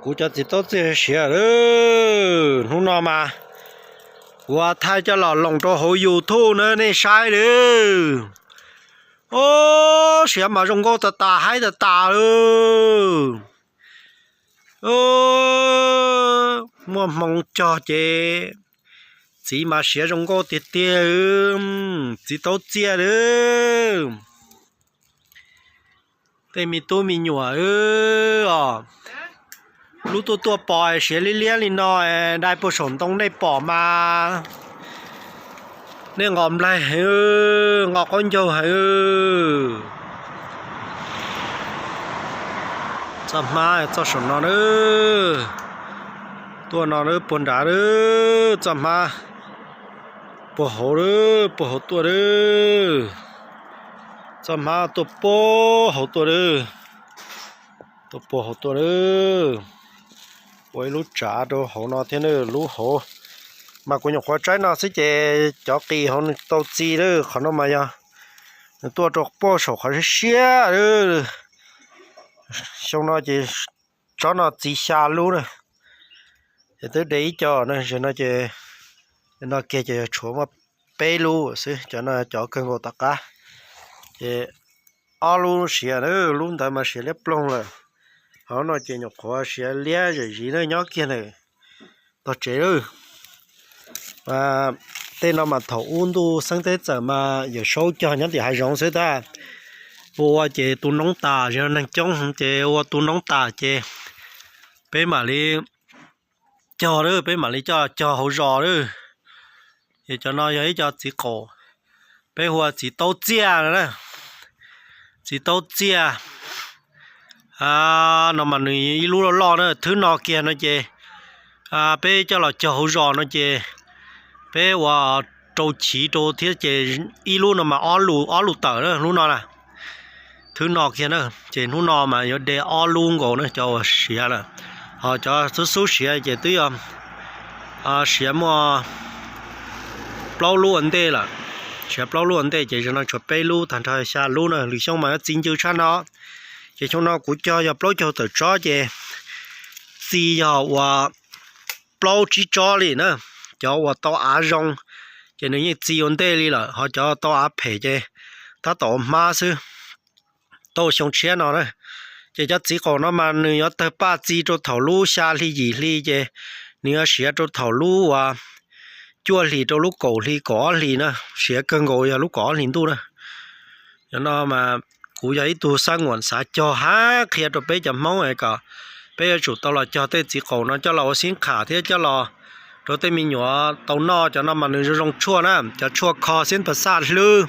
Kuv cov txiv taub txiaj siav lawm, hnub no mas kuv thaij coj los loos rau hauv YouTube na nej saib lawm. Ob, siav mas zoo nkauj tas tas haib tas tas lawm. Muaj hmoo cog ces txiv mas siav zoo nkauj tiag tiag, txiv taub txiaj lawm. Tej me tub me nyuam os, lub tuaj tuaj pom siav liab liab li no, dai puag saum ntoo nej pom mas nej nqos nplaig heev, nqos qaub ncaug heev. Txoj hmab txoj saum no, tuaj no puag nrad, txoj hmab puag hauv, puag hauv tuaj, txoj hmab tuaj puag hauv tuaj, tuaj puag hauv tuaj. Ua ib lub tsav rau hauv no thiab, lub hauv mas kuv nyuam qhuav tsaib no xwb ces cov qis hauv nws tau txi lawm. Qhov no mas yog nws tuaj rau puag saum qhov siab siab. Xyoo no ces tsob no txi xya lub na, ces twb de ib co na, no ces no kiag ces tshuav muaj peb lub xwb, cov no cov kawg nkaus tom qab. Ces ob lub siav, lub ntawd mas siav liab ploog lawm. Hauv no ces nyuam qhuav siav liab zem ziv na, nyob kiag ntawm tog tsev lawm. Tej no mas thaum ub ntuj xeeb teb txawm mas Yawm Saub cog nyob tim hav zoov xwb tab, ua ua ces tu noob tas, neeg coob ces ua tu noob tas ces peb mam li cog lawm, peb mam li coj cog hauv zos lawm. Ces cov no yog ib co txiv qaum, peb hu ua txiv taub txiaj no na. Txiv taub txiaj no mas nws ib lub loj loj na, thwb no kiag no ces peb coj los cog hauv zos no ces peb ua rau chiv rau thiab ces ib lub no mas ob lus, ob lus tawm na lub no na. Thwb no kiag na, ces hnub no mas yuav de ob lub nkaus na cov uas siav lawm. Ho cov xub xub siav ces twb yog siav muaj plaub lub ua ntej lawm. Siav plaub lub ua ntej ces zaum no tshuav peb lub, tag nrho xya lub na. Lwm xyoo mas yuav txi ncw tshaj no, ces xyoo no kuv cog yog plaub caug tawm tsob ces txi yog ua plaub tsib tsob li na. Cov uas tau av zoo ces nws yeej txi ua ntej li lawm, ho cov tau av phem ces tab tom ua hmab xwb. Tau xyoo tshiab no na, ces cov txiv qaum no mas nws yuav tawg paj txi rau thaum lub xya hli yim hli ces nws yuav siav rau thaum lub uas cuaj hlis rau lub kaum hli kaum ob hlis na, siav kawg nkaus yog lub kaum ob hlis ntuj na. Cov no mas kuv yog ib tug xab nguam xav cog hab qhia rau peb cov Hmoob kom peb yuav tsum tau los cog tej txiv qaum no coj los ua xib qham thiab coj los rau tej me nyuam tau noj. Cov no mas nws zoo zoo tshuaj na, cov tshuaj kho xib pas xaj hlwb,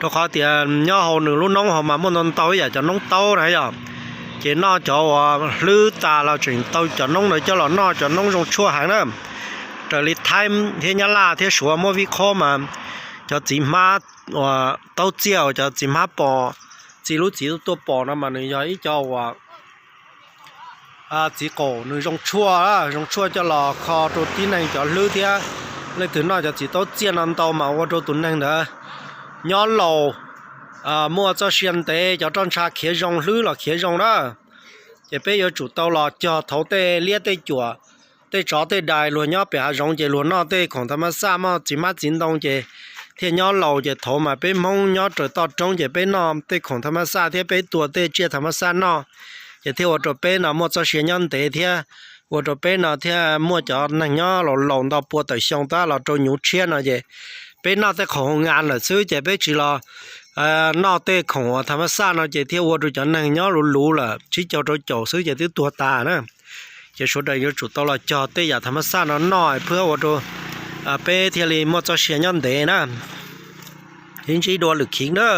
rau qhov tias nyob hauv nws lub noob hauv mas muaj ntau ntau ib yam cov noob taub na yom. Ces noj cov uas hlwb tas los tseem tau cov noob ntawd coj los noj, cov noob zoo tshuaj heev na. Raws li Thaib thiab Nyab Laj thiab Suav muab vij qhob mas cov txiv hmab uas taub txiaj uas cov txiv hmab pos, txi lub txiv tuaj pom no mas nws yog ib co uas txiv qaum nws zoo tshuaj, zoo tshuaj coj los kho rau tib neeg cov hlwb thiab. Leej twg noj cov txiv taub txiaj no ntau mas ua rau tus neeg ntawd nyob laus muaj txoj sia ntev, cov roj ntsha khiav zoo, hlwb los khiav zoo na. Ces peb yuav tsum tau los cog thaum tej liab tej cuam, tej tsov tej dais luag nyob pem hav zoov ces luag noj tej khoom tha mab xaj, muaj txiv hmab txiv ntoo ces thiaj nyob laus. Ces thaum mas peb Hmoob nyob raws toj roob ces peb noj tej khoom tha mab xaj thiab peb tua tej tsiaj tha mab xaj noj, ces thiaj ua rau peb no muaj txoj sia nyob ntev thiab ua rau peb no thiaj muaj cov neeg nyob laus laus ntau pua tawm xyoo tab los rau nyuv tshiab no ces peb noj tej khoom hoo nga lawm xwb ces peb tsis los noj tej khoom uas tha mab xaj no ces thiaj ua rau cov neeg nyob luv luv lawm tsib caug rau caum xwb ces twb tuag tas na. Ces sawv daws yuav tsum tau los cog tej yam tha mab xaj no noj phwb ua rau peb thiaj li muaj txoj sia nyob ntev na. Ib ntsib dua lwm khiv na.